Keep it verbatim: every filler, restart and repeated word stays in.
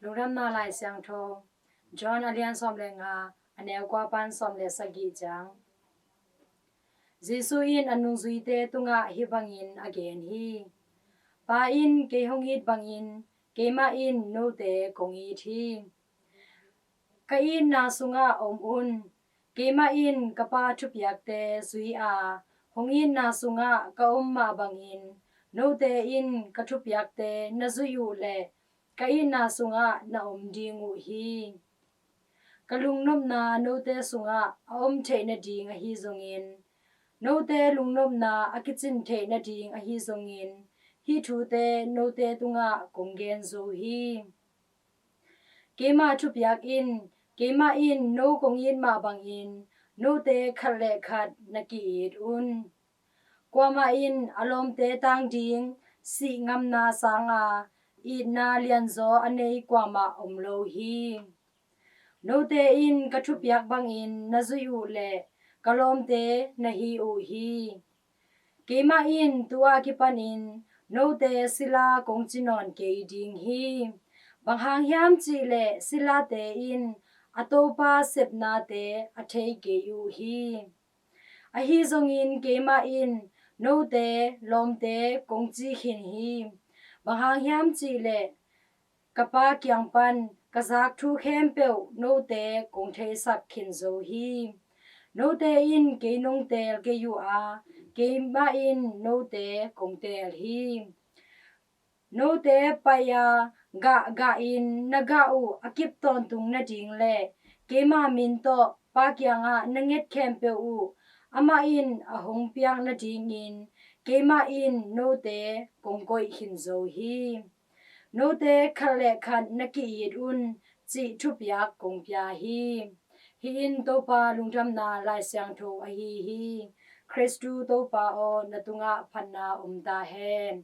Lungdamna Lai Siangtho, John a lian sawm le nga, a neu kua pan sawm le sagih ciang. Jesuh in a nungzuite tungah hih bangin a gen hi. Pa in kei hong it bangin, keimah in note kong it hi. Ka itna sungah om un. Keimah in ka Pa thupiakte zui a, hong itna sungah ka om mah bangin, note in ka thupiakte na zuih uh leh, ka itna sungah na om ding uh hi. Ka lungnopna note sungah a om theih nading ahi zongin, note lungnopna a kicin theih nading ahi zongin, hih thute note tungah kong gen zo hi. Keimah thupiak in, keimah in no kong it mah bangin, note khat le khat na ki-it un. Kuamah in a lawmte tang ding sih ngamna sanga itna lianzaw a nei kuamah om lo hi. Note in ka thupiak bangin na zuih uh leh, ka lawmte na hi uh hi. Keimah in tu-a kipanin note sila kong ci nawn kei ding hi. Bang hang hiam cih leh silate in a topa sepnate a thei kei uh hi. Ahi zongin keimah in note lawmte kong ci khin hi. Bang hang hiam cih leh ka Pa kiang pan ka zak thu khempeuh note kong theisak khin zo hi. Note in kei nong teel kei uh a, keimah in note kong teel hi. Note pai-a gah gahin na gah uh a kip tawntung nading le keima min tawh Pa kiangah na nget khempeuh uh amah in a hong piak nadingin keimah in note kong koih khin zo hi. Note khat le khat na ki-it un, cih thupiak kong pia hi. Hih in Topa lungdamna Lai Siangtho ahi hi. Khristu Topa aw, na tungah phatna om ta hen.